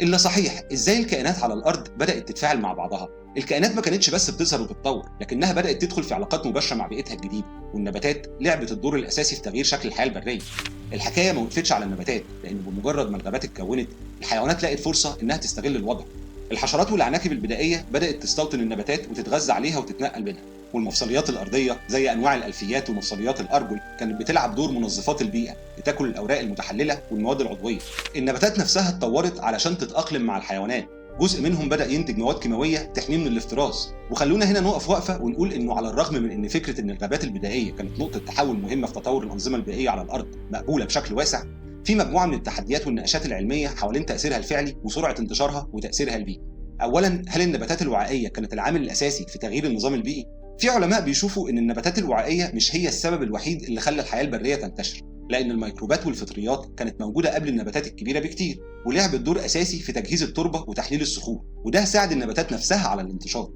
إلا صحيح، إزاي الكائنات على الأرض بدأت تتفاعل مع بعضها؟ الكائنات ما كانتش بس بتظهر وتتطور، لكنها بدأت تدخل في علاقات مباشرة مع بيئتها الجديدة، والنباتات لعبت الدور الأساسي في تغيير شكل الحياة البرية. الحكاية ما وقفتش على النباتات، لأن بمجرد ما الغابات اتكونت، الحيوانات لقت فرصة إنها تستغل الوضع. الحشرات والعناكب البدائية بدأت تستوطن النباتات وتتغذى عليها وتتنقل بينها، والمفصليات الأرضية زي أنواع الألفيات ومفصليات الأرجل كانت بتلعب دور منظفات البيئة، بتاكل الأوراق المتحللة والمواد العضوية. النباتات نفسها اتطورت علشان تتأقلم مع الحيوانات، جزء منهم بدأ ينتج مواد كيماوية تحميه من الافتراس. وخلونا هنا نقف وقفة ونقول إنه على الرغم من إن فكرة إن الغابات البدائية كانت نقطة تحول مهمة في تطور الأنظمة البيئية على الأرض مقبولة بشكل واسع، في مجموعة من التحديات والنقاشات العلمية حوالين تأثيرها الفعلي وسرعة انتشارها وتأثيرها البيئي. أولاً، هل النباتات الوعائية كانت العامل الأساسي في تغيير النظام البيئي؟ في علماء بيشوفوا إن النباتات الوعائية مش هي السبب الوحيد اللي خلى الحياة البرية تنتشر، لأن الميكروبات والفطريات كانت موجودة قبل النباتات الكبيرة بكتير، ولعبت دور أساسي في تجهيز التربة وتحليل الصخور، وده ساعد النباتات نفسها على الانتشار.